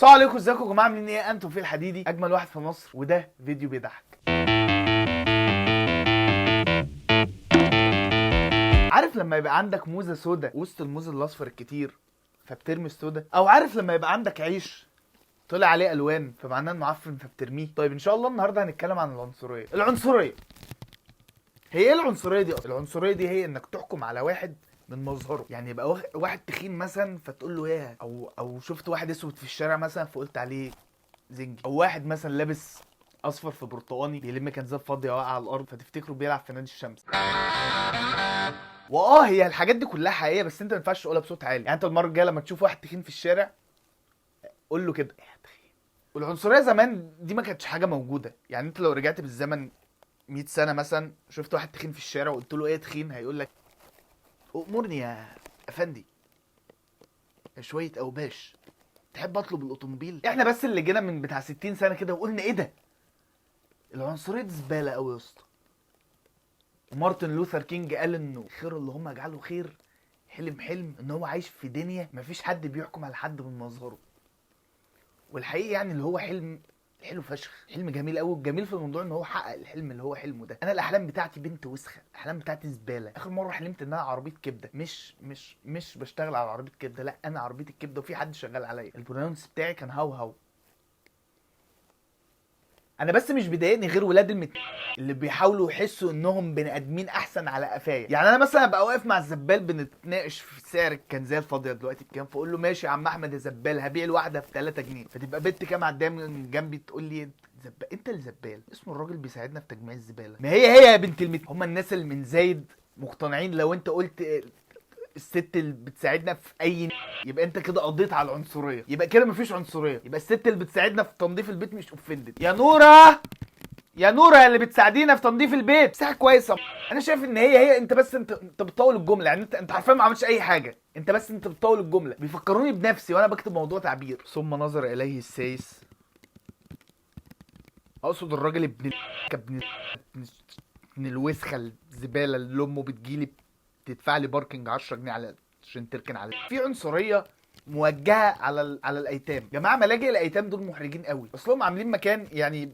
السلام عليكم، ازيكم يا جماعه؟ عاملين ايه؟ انتم في الحديدي اجمل واحد في مصر، وده فيديو بيضحك. عارف لما يبقى عندك موزة سودا وسط الموز الاصفر الكتير فبترمي السودا؟ او عارف لما يبقى عندك عيش طلع عليه الوان فمعناه انه معفن فبترميه؟ طيب ان شاء الله النهارده هنتكلم عن العنصرية. العنصرية هي ايه؟ العنصرية دي اصلا، العنصرية دي هي انك تحكم على واحد من مظهره. يعني يبقى واحد تخين مثلا فتقول له ايه، او شفت واحد اسود في الشارع مثلا فقلت عليه زنجي، او واحد مثلا لابس اصفر في برتقاني بيلم كنزات فاضية واقعه على الارض فتفتكره بيلعب في نادي الشمس. واه هي الحاجات دي كلها حقيقية، بس انت ما ينفعش تقولها بصوت عالي. يعني انت المرة الجاية لما تشوف واحد تخين في الشارع قول له كده ايه يا تخين. والعنصريه زمان دي ما كانتش حاجة موجودة. يعني انت لو رجعت بالزمن 100 سنة مثلا، شفت واحد تخين في الشارع وقلت له ايه تخين، هيقول لك أؤمرني يا افندي يا شوية اوباش، تحب اطلب الاوتوموبيل؟ احنا بس اللي جينا من بتاع 60 سنة كده وقلنا ايه ده، العنصرية دي زبالة قوي يا اسطى. مارتن لوثر كينج قال انه خير اللهم اجعله خير، حلم حلم ان هو عايش في دنيا مفيش حد بيحكم على حد من مظهره. والحقيقة يعني اللي هو حلم حلو فشخ، حلم جميل قوي. الجميل في الموضوع ان هو حقق الحلم اللي هو حلمه ده. انا الاحلام بتاعتي بنت وسخة، الاحلام بتاعتي زبالة. اخر مرة حلمت ان انا عربية كبده، مش بشتغل على عربية كبده، لا انا عربية الكبده وفي حد شغال عليا. ال pronouns بتاعي كان هاو هاو. انا بس مش بيضايقني غير ولاد اللي بيحاولوا يحسوا انهم بني ادمين احسن على قفايا. يعني انا مثلا ابقى واقف مع الزبال بنتناقش في سعر الكنزيه الفاضيه دلوقتي بكام، فاقول له ماشي يا عم احمد يا زبال هبيع الواحدة في 3 جنيه، فتبقى بنت كام معدية من جنبي تقول لي زبال، انت اللي زبال. اسمه الراجل بيساعدنا في تجميع الزبالة. ما هي هي يا بنت هم الناس اللي من زايد مقتنعين لو انت قلت الست اللي بتساعدنا في اي يبقى انت كده قضيت على العنصرية، يبقى كده مفيش عنصرية، يبقى الست اللي بتساعدنا في تنظيف البيت مش offended. يا نوره يا نوره اللي بتساعدينا في تنظيف البيت ساعة كويسة. انا شايف ان هي هي انت بس انت بتطول الجملة. يعني انت حرفيا ما عملتش اي حاجة، انت بس انت بتطول الجملة. بيفكروني بنفسي وانا بكتب موضوع تعبير. ثم نظر اليه السايس، اقصد الراجل ابن ابن ابن الوسخة الزبالة اللي امه بتجيلي تدفع لي parking 10 جنيه على عشان تركن على. في عنصرية موجهة على الايتام. جماعة ملاجئ الايتام دول محرجين قوي، اصلهم عاملين مكان يعني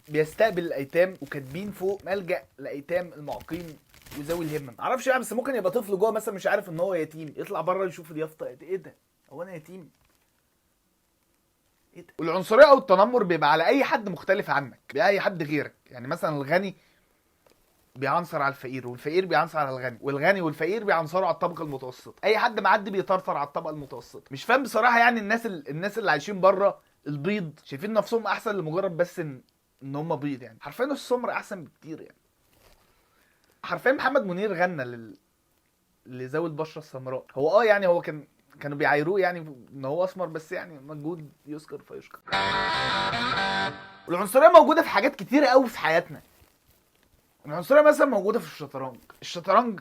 بيستقبل الايتام وكاتبين فوق ملجأ الايتام المعاقين وذوي الهمم. معرفش يعني، بس ممكن يبقى طفل جوه مثلا مش عارف ان هو يتيم، يطلع بره يشوف اليافطه ايه ده، هو انا يتيم؟ ايه ده؟ والعنصريه او التنمر بيبقى على اي حد مختلف عنك، باي حد غيرك. يعني مثلا الغني بيعنصر على الفقير، والفقير بيعنصر على الغني، والغني والفقير بيعنصروا على الطبقة المتوسطة. اي حد معدي بيطرطر على الطبقة المتوسطة. مش فاهم بصراحة يعني الناس اللي عايشين بره البيض شايفين نفسهم احسن لمجرد بس ان هم بيض. يعني حرفيا السمر احسن بكتير. يعني حرفيا محمد منير غنى لذوي البشرة السمراء. هو يعني هو كانوا بيعايروه يعني ان هو اسمر، بس يعني مجهود يذكر فيشكر. العنصرية موجودة في حاجات كتيرة قوي في حياتنا. العنصرية مثلا موجودة في الشطرنج. الشطرنج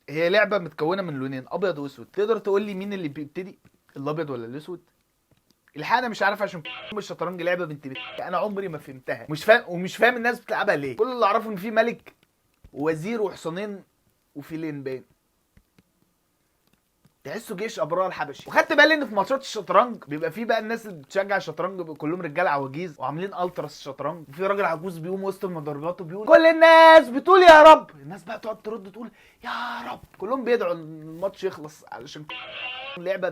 هي لعبه متكونه من لونين ابيض واسود. تقدر تقول لي مين اللي بيبتدي، الابيض ولا الاسود؟ الحقيقة انا مش عارف، عشان الشطرنج لعبه بنت بنت انا عمري ما فهمتها، مش فاهم، ومش فاهم الناس بتلعبها ليه. كل اللي اعرفه ان في ملك ووزير وحصانين وفيلين، باين تحسوا جيش ابرار الحبشي. وخدت بالي ان في ماتشات الشطرنج بيبقى في بقى الناس اللي بتشجع الشطرنج بيبقوا كلهم رجاله عواجيز وعاملين التراس الشطرنج، وفي راجل عجوز بيقوم وسط المدرجات وبيقول كل الناس بتقول يا رب، الناس بقى تقعد ترد تقول يا رب، كلهم بيدعوا الماتش يخلص علشان لعبه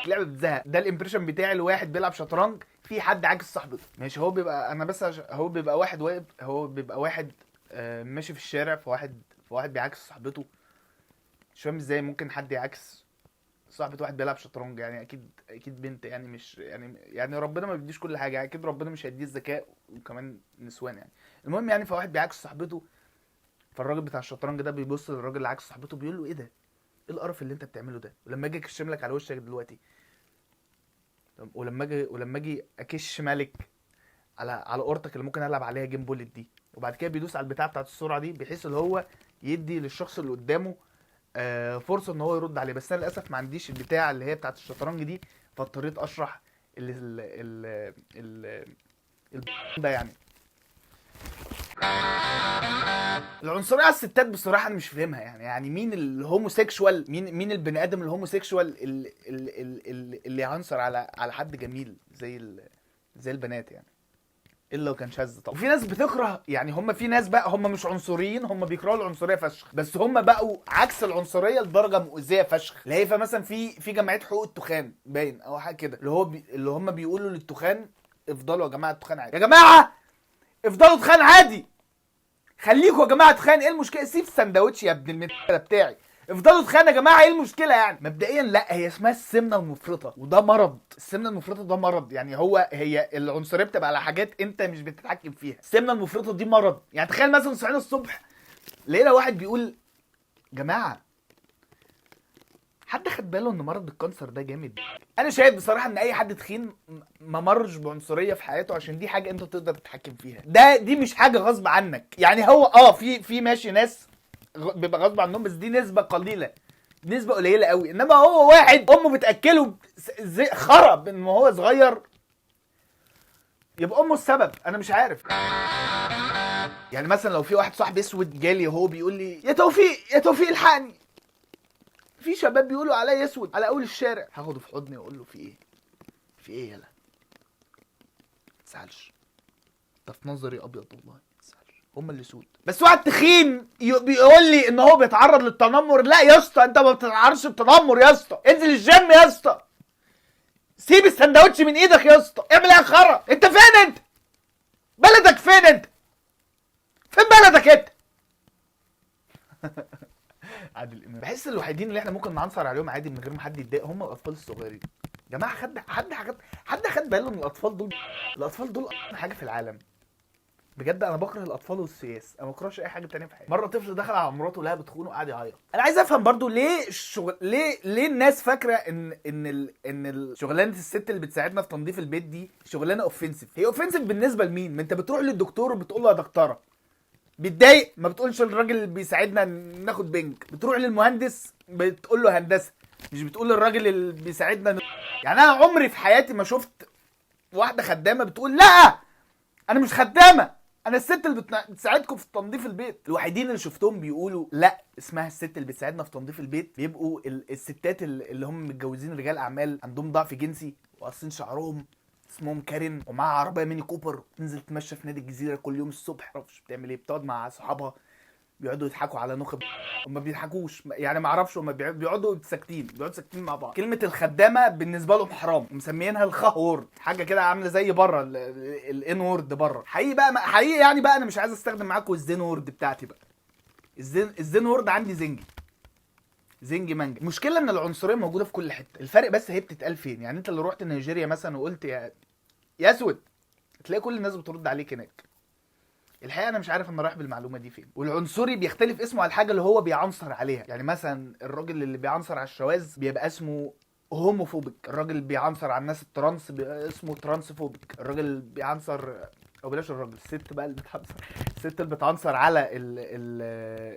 بتزهق. ده ال impression بتاعي لواحد بيلعب شطرنج في حد عاكس صاحبته. ماشي، هو بيبقى انا بس هو بيبقى واحد واقف، هو بيبقى واحد ماشي في الشارع، فواحد بيعاكس صاحبته. مش فاهم ازاي ممكن حد يعاكس صاحبة واحد بيلعب شطرنج. يعني اكيد بنت، يعني مش يعني ربنا ما بيديش كل حاجة، اكيد ربنا مش هيديه الذكاء وكمان نسوان يعني. المهم يعني فواحد بيعاكس صاحبته، فالراجل بتاع الشطرنج ده بيبص للراجل اللي عاكس صاحبته بيقول له ايه ده، ايه القرف اللي انت بتعمله ده، ولما اجي اكشم لك على وشك دلوقتي، ولما اجي اكش ملك على قورتك اللي ممكن العب عليها game bullet دي. وبعد كده بيدوس على البتاع بتاعت السرعة دي بحيث اللي هو يدي للشخص اللي قدامه فرصة ان هو يرد عليه. بس انا للاسف ما عنديش البتاع اللي هي بتاعت الشطرنج دي، فاضطريت اشرح ال ال ال ال ده يعني. العنصرية على الستات بصراحة انا مش فاهمها. يعني مين ال homosexual، مين البني ادم ال homosexual اللي يعنصر على حد جميل زي البنات يعني، الا لو كان شاذ طبعا. وفي ناس بتكره، يعني هم في ناس بقى هم مش عنصريين، هم بيكرهوا العنصرية فشخ، بس هم بقوا عكس العنصرية لدرجة مؤذية فشخ. اللي هي فمثلا في جمعية حقوق التخان باين او حاجة كده، اللي هم بيقولوا للتخان افضلوا يا جماعة التخان عادي، يا جماعة افضلوا تخان عادي، خليكوا يا جماعة تخان، ايه المشكلة؟ سيب السندوتش يا ابن المتله بتاعي، افضلوا تخان يا جماعة، ايه المشكلة يعني؟ مبدئيا لا، هي اسمها السمنة المفرطة وده مرض. السمنة المفرطة ده مرض، يعني هي العنصرية بتبقى على حاجات انت مش بتتحكم فيها. السمنة المفرطة دي مرض. يعني تخيل مثلا صحينا الصبح لقينا واحد بيقول جماعة حد خد باله ان مرض ال cancer ده جامد؟ انا شايف بصراحة ان اي حد تخين ما مرش بعنصريه في حياته، عشان دي حاجة انت تقدر تتحكم فيها، دي مش حاجة غصب عنك. يعني هو في ماشي ناس بيبقى غصب عنهم، بس دي نسبه قليله، نسبه قليله قوي. انما هو واحد امه بتاكله زي خرب من وهو صغير، يبقى امه السبب. انا مش عارف. يعني مثلا لو في واحد صاحبي اسود جالي وهو بيقول لي يا توفيق يا توفيق الحقني، في شباب بيقولوا عليا اسود على اول الشارع، هاخده في حضني واقول له في ايه؟ في ايه يالا؟ ما تزعلش، ده في نظري ابيض والله، ما تزعلش، هم اللي سود. بس واحد تخين بيقول لي ان هو بيتعرض للتنمر، لا يا اسطى انت ما بتتعرضش للتنمر يا اسطى، انزل الجيم يا اسطى، سيب السندوتش من ايدك يا اسطى، اعمل ايه يا خرا؟ انت فين انت؟ بلدك فين انت؟ فين بلدك انت؟ عادل امام. بحس الوحيدين اللي احنا ممكن نعنصر عليهم عادي من غير ما حد يتضايق هم الاطفال الصغيرين. جماعة حد خد باله من الاطفال دول؟ الاطفال دول احسن حاجة في العالم بجد. انا بكره الاطفال والسياس، انا ما بكرهش اي حاجة تانية في حياتي. مرة طفل دخل على مراته لقاها بتخونه وقعد يعيط. انا عايز افهم برضو ليه الشغل، ليه الناس فاكره ان شغلانة الست اللي بتساعدنا في تنظيف البيت دي شغلانة offensive. هي offensive بالنسبة لمين؟ ما انت بتروح للدكتور وبتقول له يا دكتورة، بيتضايق، ما بتقولش للراجل اللي بيساعدنا ناخد بنك. بتروح للمهندس بتقول له هندسة، مش بتقول للراجل اللي بيساعدنا يعني انا عمري في حياتي ما شفت واحدة خدامه بتقول لا انا مش خدامه، انا الست اللي بتساعدكم في تنظيف البيت. الوحيدين اللي شفتهم بيقولوا لا اسمها الست اللي بتساعدنا في تنظيف البيت بيبقوا الستات اللي هم متجوزين رجال اعمال عندهم ضعف جنسي وقاصين شعرهم، اسمهم كارين، ومعاها عربية ميني كوبر، تنزل تتمشى في نادي الجزيرة كل يوم الصبح، معرفش بتعمل ايه، بتقعد مع صحابها بيقعدوا يضحكوا على نخب، وما بيضحكوش يعني ما اعرفش، هم بيقعدوا ساكتين، بيقعدوا ساكتين مع بعض. كلمة الخدامة بالنسبة لهم حرام، ومسميينها الخه word، حاجة كده عامله زي بره ال N word بره. حقيقي بقى، حقيقي يعني بقى انا مش عايز استخدم معاكم الزين word بتاعتي بقى، الزين word عندي زنجي زنجي مانجا. المشكلة ان العنصرية موجودة في كل حتة، الفرق بس هي بتتقال فين. يعني انت اللي رحت نيجيريا مثلا وقلت يا اسود، تلاقي كل الناس بترد عليك هناك. الحقيقة انا مش عارف انا رايح بالمعلومه دي فين. والعنصري بيختلف اسمه على الحاجة اللي هو بيعنصر عليها. يعني مثلا الراجل اللي بيعنصر على الشواذ بيبقى اسمه homophobic، الراجل اللي بيعنصر على الناس ال trans بيبقى اسمه transphobic، الراجل اللي بيعنصر، او بلاش الراجل، الست بقى اللي بتعنصر، الست اللي بتعنصر على ال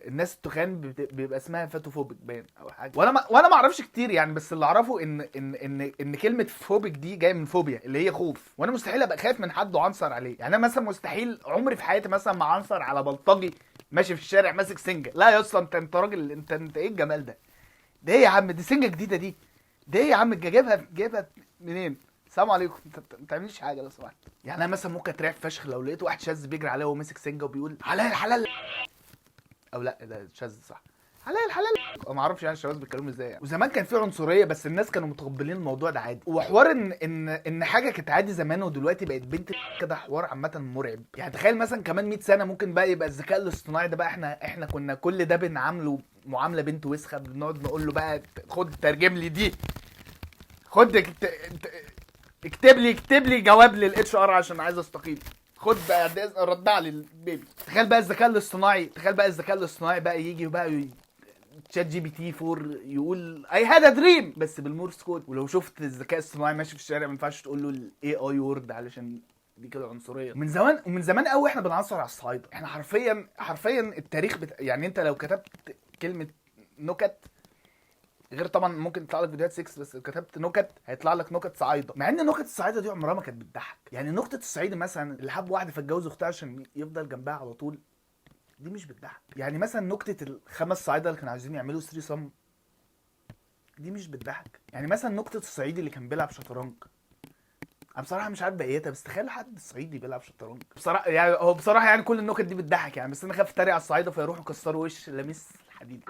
الناس التخان بيبقى اسمها fatophobic باين او حاجة. وانا ما اعرفش كتير يعني، بس اللي اعرفه ان ان ان ان كلمة phobic دي جاية من فوبيا اللي هي خوف، وانا مستحيل ابقى خايف من حد وعنصر عليه. يعني انا مثلا مستحيل عمري في حياتي مثلا ما عنصر على بلطجي ماشي في الشارع ماسك سنجه. لا يا اسطى، انت راجل، انت ايه الجمال ده؟ ده ايه يا عم؟ دي سنجه جديدة دي، ده ايه يا عم؟ جايبها منين؟ السلام عليكم، انت ما تعمليش حاجة لو سمحت. يعني انا مثلا ممكن اترعب فشخ لو لقيت واحد شاذ بيجري عليا وماسك سنجه وبيقول عليا الحلال، او لا ده شاذ صح، عليا الحلال، ما اعرفش يعني الشواذ بيتكلموا ازاي يعني. وزمان كان في عنصرية بس الناس كانوا متقبلين الموضوع ده عادي. وحوار ان ان ان حاجة كانت عادي زمان ودلوقتي بقت بنت كده، حوار عامة مرعب. يعني تخيل مثلا كمان 100 سنة ممكن بقى يبقى الذكاء الاصطناعي ده بقى، احنا كنا كل ده بنعامله معاملة بنت وسخة، بنقعد نقول له بقى خد ترجم لي دي، خد اكتب لي جواب لل HR عشان عايز استقيل، خد بقى ردع لي ال baby. تخيل بقى الذكاء الاصطناعي، تخيل بقى الذكاء الاصطناعي بقى يجي وبقى ChatGPT 4 يقول I had a dream بس بال Morse code. ولو شفت الذكاء الاصطناعي ماشي في الشارع ما ينفعش تقول له ال AI word علشان دي كده عنصرية. من زمان، ومن زمان قوي احنا بنعنصر على الصعايده. احنا حرفيا التاريخ يعني انت لو كتبت كلمة نكت، غير طبعا ممكن يطلع لك فيديوهات 6، بس لو كتبت نكت هيطلع لك نكت صعايده، مع ان نكت الصعايده دي عمرها ما كانت بتضحك. يعني نكتة الصعيدي مثلا اللي حب واحدة فاتجوز اختها عشان يفضل جنبها على طول، دي مش بتضحك. يعني مثلا نكتة الخمس صعايده اللي كانوا عايزين يعملوا threesome، دي مش بتضحك. يعني مثلا نكتة الصعيدي اللي كان بيلعب شطرنج، انا بصراحة مش عارف بقيتها، بس تخيل حد صعيدي بيلعب شطرنج. بصراحة يعني هو بصراحة يعني كل النكت دي بتضحك يعني، بس انا خايف اتريق على الصعايده فيروحوا يكسروا وش لميس الحديد.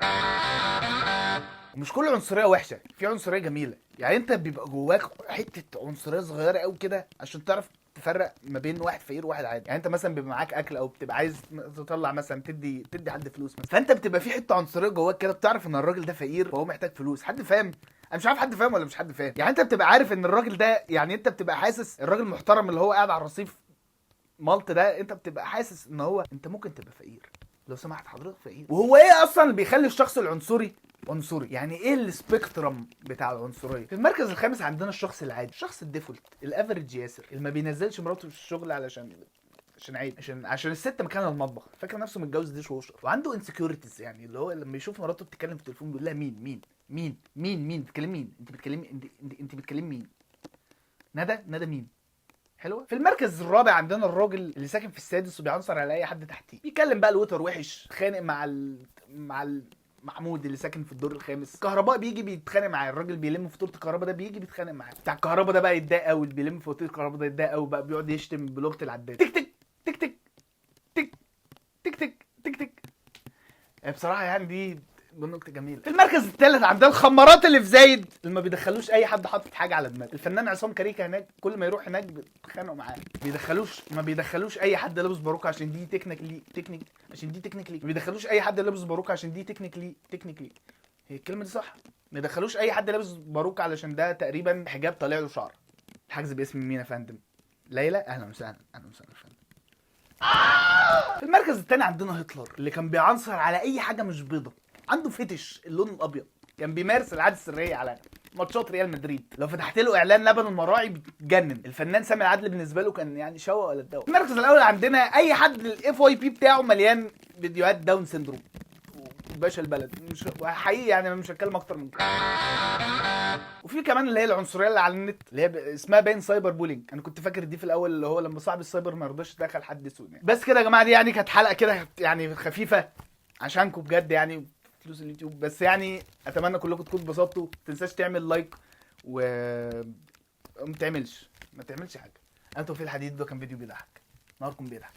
ومش كل عنصرية وحشة، في عنصرية جميلة. يعني انت بيبقى جواك حتة عنصرية صغيرة قوي كده عشان تعرف تفرق ما بين واحد فقير وواحد عادي. يعني انت مثلا بيبقى معاك اكل او بتبقى عايز تطلع مثلا تدي حد فلوس مثلا، فانت بتبقى في حتة عنصرية جواك كده، بتعرف ان الراجل ده فقير فهو محتاج فلوس. حد فاهم؟ انا مش عارف حد فاهم ولا مش حد فاهم. يعني انت بتبقى عارف ان الراجل ده، يعني انت بتبقى حاسس الراجل المحترم اللي هو قاعد على الرصيف مالت ده، انت بتبقى حاسس ان هو انت ممكن تبقى فقير. لو سمحت حضرتك فقير. وهو ايه اصلا اللي بيخلي الشخص العنصري عنصري؟ يعني ايه ال spectrum بتاع العنصرية؟ في المركز الخامس عندنا الشخص العادي، الشخص ال default، ال average ياسر، اللي ما بينزلش مراته في الشغل علشان عيب، عشان الست مكانها المطبخ، فاكر نفسه متجوز dishwasher، وعنده insecurities. يعني اللي هو لما يشوف مراته بتتكلم في التليفون بيقول لها مين مين مين مين مين بتكلم مين؟ انت بتكلمي انت بتكلمي مين؟ ندى مين؟ حلوة. في المركز الرابع عندنا الراجل اللي ساكن في السادس وبيعنصر على اي حد تحتيه، بيكلم بقى ال waiter وحش، خانق مع محمود اللي ساكن في الدور الخامس، الكهرباء بيجي بيتخانق معاه، الراجل بيلم فاتورة الكهرباء ده بيجي بيتخانق معاه، بتاع الكهرباء ده بقى يتضايق قوي، اللي بيلم فاتورة الكهرباء ده يتضايق قوي بقى، بيقعد يشتم بلغه العداد، تك تك تك تك تك تك تك تك تك. بصراحة يعني دي نكتة جميلة. في المركز الثالث عندنا الخمارات اللي في زايد اللي ما بيدخلوش اي حد حاطط حاجة على دماغه. الفنان عصام كاريكا هناك كل ما يروح هناك بيتخانقوا معاه، ما بيدخلوش اي حد لابس باروكه عشان دي technically عشان دي technically، ما بيدخلوش اي حد لابس باروكه عشان دي technically هي الكلمة دي صح؟ ما بيدخلوش اي حد لابس باروكه علشان ده تقريبا حجاب طالع له شعر. الحجز باسم مين يا فندم؟ ليلى. اهلا وسهلا، اهلا وسهلا يا فندم. في المركز الثاني عندنا هتلر اللي كان بيعنصر على اي حاجة مش بيضة، عنده fetish اللون الابيض، كان بيمارس العادة السرية على ماتشات ريال مدريد، لو فتحت له اعلان لبن المراعي بتجنن. الفنان سامي العدل بالنسبة له كان يعني شوق ولا الدواء. المركز الاول عندنا اي حد ال FYP بتاعه مليان فيديوهات Down syndrome باشا البلد، مش حقيقي يعني مش هتكلم اكتر من كده. وفي كمان اللي هي العنصرية اللي على النت اللي هي اسمها باين cyber bullying، انا كنت فاكر دي في الاول اللي هو لما صاحب السايبر ما يرضاش يدخل حد اسود يعني. بس كده يا جماعة، دي يعني كانت حلقة كده يعني خفيفة عشانكم بجد يعني فلوس اليوتيوب، بس يعني اتمنى كلكم تكونوا اتبسطتوا. ما تنساش تعمل like و ما تعملش حاجة. انا توفيق الحديد، ده كان فيديو بيضحك، نهاركم بيضحك.